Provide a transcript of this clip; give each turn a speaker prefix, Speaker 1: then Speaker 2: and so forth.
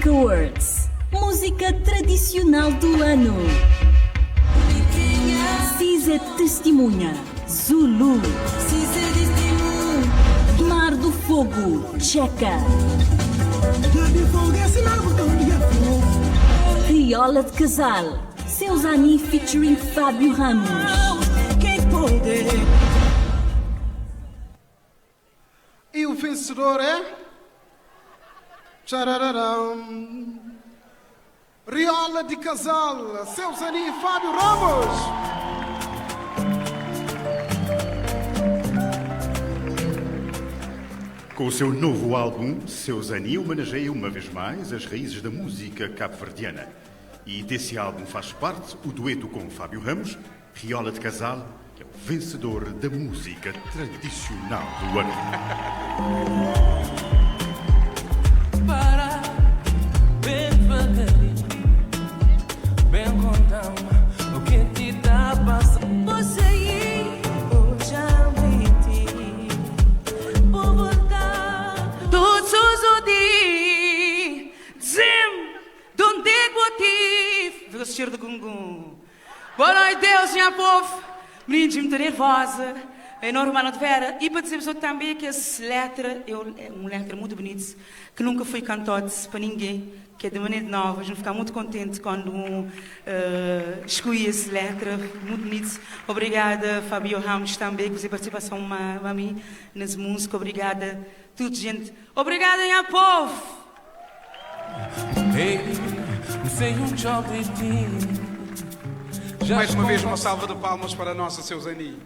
Speaker 1: Music Awards, Música Tradicional do Ano. Size Testemunha, Zulu. Mar do Fogo, Tcheca. Riola de Casal, Seus Ani featuring Fábio Ramos.
Speaker 2: E o vencedor é. Tcharararam. Riola de Casal, Seus Ani e Fábio Ramos.
Speaker 3: Com o seu novo álbum, Seus Ani homenageia uma vez mais as raízes da música cabo-verdiana. E desse álbum faz parte o dueto com Fábio Ramos, Riola de Casal, que é o vencedor da música tradicional do ano.
Speaker 4: Para, bem devagarinho, bem contar-me o que te tá passando.
Speaker 5: Você aí, hoje a mentir, vou voltar.
Speaker 6: Todos os dias, dizem de onde é que eu tive. Fica cheiro de gungum. Boa noite, Deus, minha povo. Meninos, muito nervosa. É normal, não te vera. E para dizer também que essa letra é uma letra muito bonita, que nunca foi cantada para ninguém, que é de maneira nova. A gente fica muito contente quando escolhi essa letra, muito bonita. Obrigada, Fabio Ramos, também, que você participação a mim nessa música. Obrigada, tudo, gente. Obrigada, minha povo!
Speaker 4: Ei, sem um tchau de ti.
Speaker 2: Mais uma vez, uma salva de palmas para a nossa Seus Ani.